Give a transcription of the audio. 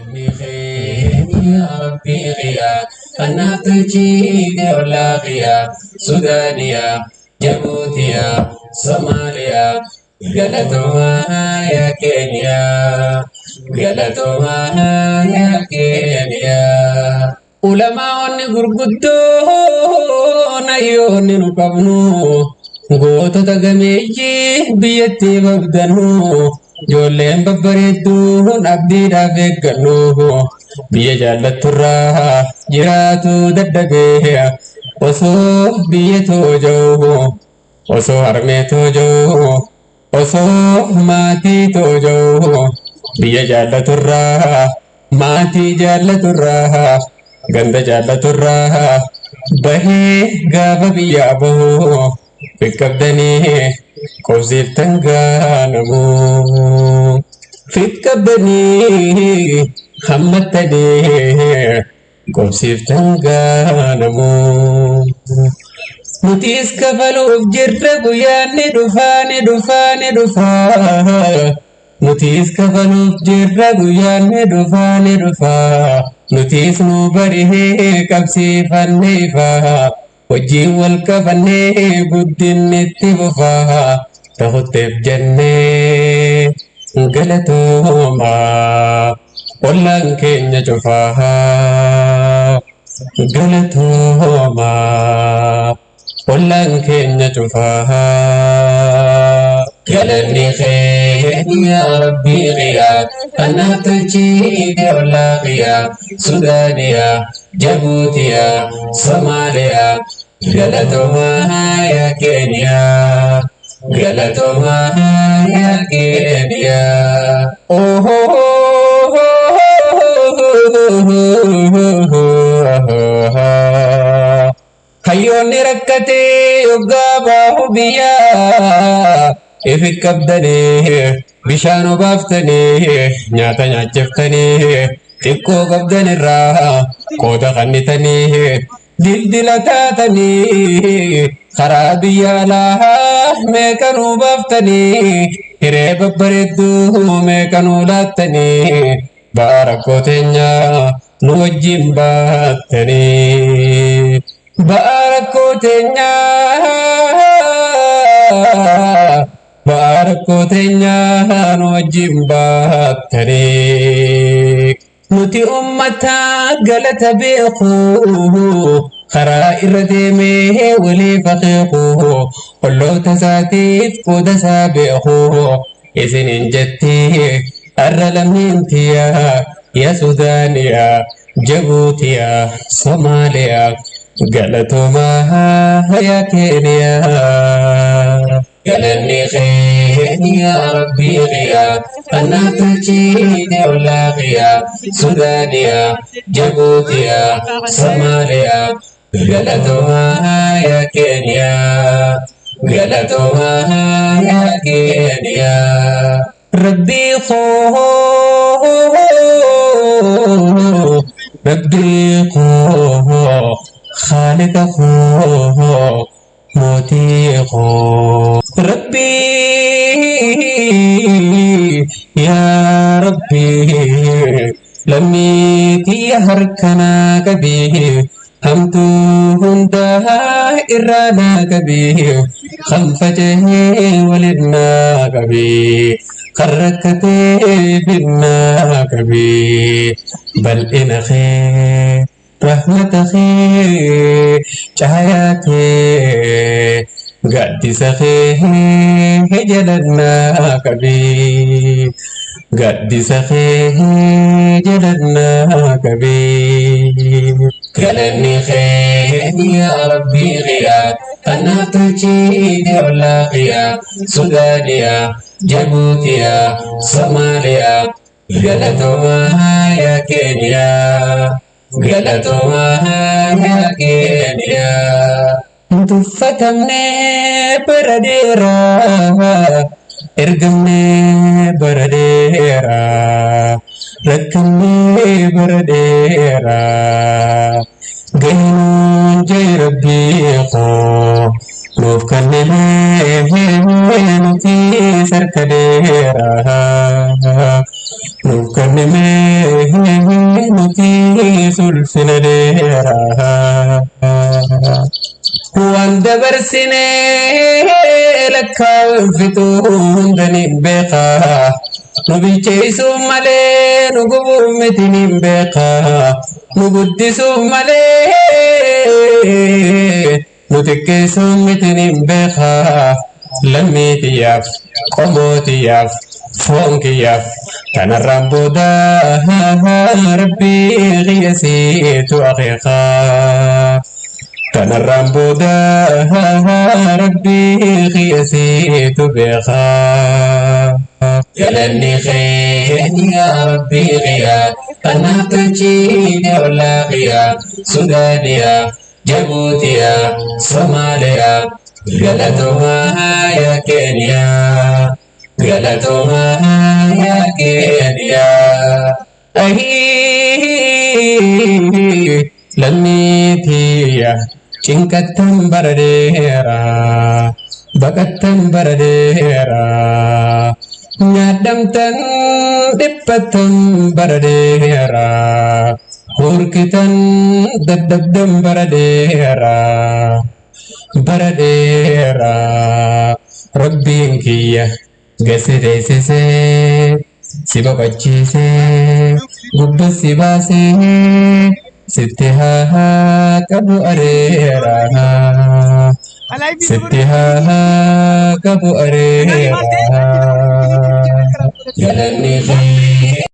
Galanni kee yaa Rabbii kiyyaa kanaaf tolchite ollaa kiyyaa Sudaaniyaa Jabuutiyaa Somaaliyaa galatoomaa yaa Keeniyaa galatoomaa yaa Keeniyaa. Ulamaa'onni gurguddoon hayyoonni nu qabnu gootota gameeyyii biyyattii babdannu ijoolleen babbareedduun abdiidhaaf eeggannu biyya jaallatturraa jiraatu dadhabee osoo biyya tooja'u osoo harmee tooja'u osoo maatii tooja'u biyya jaallaturraa maatii jaallaturraa ganda jaallaturraa bahee gaafa biyyaa bahu fiqqabdanii qobsiiftan gaanamu fiqqabdanii hammattanii qobsiiftan gaanamu. Nutis kafaluuf jirra guyyaan ni dhufaa ni dhufaa ni dhufaa. Nutis kafaluuf jirra guyyaan ni dhufaa ni dhufaa. Nutis nu barihee qabsiifannee ifaa. Hojiin wal qabannee guddinni itti fufaa. Ta'utteef jennee galatoomaa. Ollaan keenya cufaa. Galatoomaa. Ollaan keenya cufaa. Galanni kee yaa Rabbii kiyyaa kanaaf tolchite ollaa kiyyaa Sudaaniyaa Jabuutiyaa Somaaliyaa galatoomaa yaa Keeniyaa galatoomaa yaa Keeniyaa. Hayyoonni rakkatee yoggaa baahu biyyaa ifi qabdanii bishaan obaaftanii nyaata nyaachiftanii xiqqoo qabdan irraa qooda kennitanii dildila taatanii karaa biyya alaa meeqanuu baaftanii hiree babbareedduu meeqanuu laattanii ba'aa rakkoo teenyaa nu wajjin baattanii. Ba'aa rakkoo teenyaa ba'aa rakkoo teenyaa nu wajjin baattanii. Nuti ummata galata beeku karaa irra deemee waliif akeeku olloota isaatiif qooda isaa beeku isiniin jetti har'a lammiin tiyyaa yaa Sudaaniyaa Jabuutiyaa Somaaliyaa galatoomaa yaa Keeniyaa. Galanni kee yaa Rabbii kiyyaa kanaaf tolchite ollaa kiyyaa Sudaaniyaa Jabuutiyaa Somaaliyaa galatoomaa yaa Keeniyaa galatoomaa yaa Keeniyaa. Rabbii koo Rabbii koo Khaaliqa koo mootii koo Rabbii yaa Rabbii lammii tiyya harkanaa qabii hamtuu hundaa irraa naa qabii kan faca'ee waliin naa qabii kan rakkatee finnaa qabii bal'ina kee rahmata kee caayaa kee gaaddisa kee jalannaa qabii gaaddisa kee jalannaa qabii. Galanni kee yaa Rabbii kiyyaa kanaaf tolchite ollaa kiyyaa Sudaaniyaa Jabuutiyaa Somaaliyaa galatoomaa yaa Keeniyaa galatoomaa yaa Keeniyaa. Tuffatamnee bara dheeraa ergamnee bara dheeraa rakkannee bara dheeraa gahinuun jee rabbii koo nuuf kennamee nuti sarka dheeraa nuuf kennamee. Jiraanne mee nuti ulfina dheeraa. Waan dabarsine lakkaa'uun fixuu hunda ni beekaa. Nu bilcheessuuf malee nu gubuuf miti ni beekaa. Nu guddisuuf malee nu xiqqeessuuf miti ni beekaa. Lammii tiyyaaf, qomoo tiyyaaf, foon kiyyaaf kanarraan booda rabbii kiyya siitu akeekaa. Kanarraan booda rabbii kiyya siitu beekaa. Galanni keeti yaa rabbii kiyya kan naaf tolchite ollaa kiyya Sudaaniyaa, Jabuutiyaa, Somaaliyaa galatoomaa yaa Keeniyaa. Galatoomaa yaa Keeniyaa. Ahii lammii tiyya cinqattan bara dheeraa baqattan bara dheeraa nyaadhamtan dhiphattan bara dheeraa hurkitan dadhabdan bara dheeraa bara dheeraa rabbiin kiyya gasi teessisee si boqochiisee gubba si baasee sitti haa qabu areera sitti haa qabu areera galanni kee.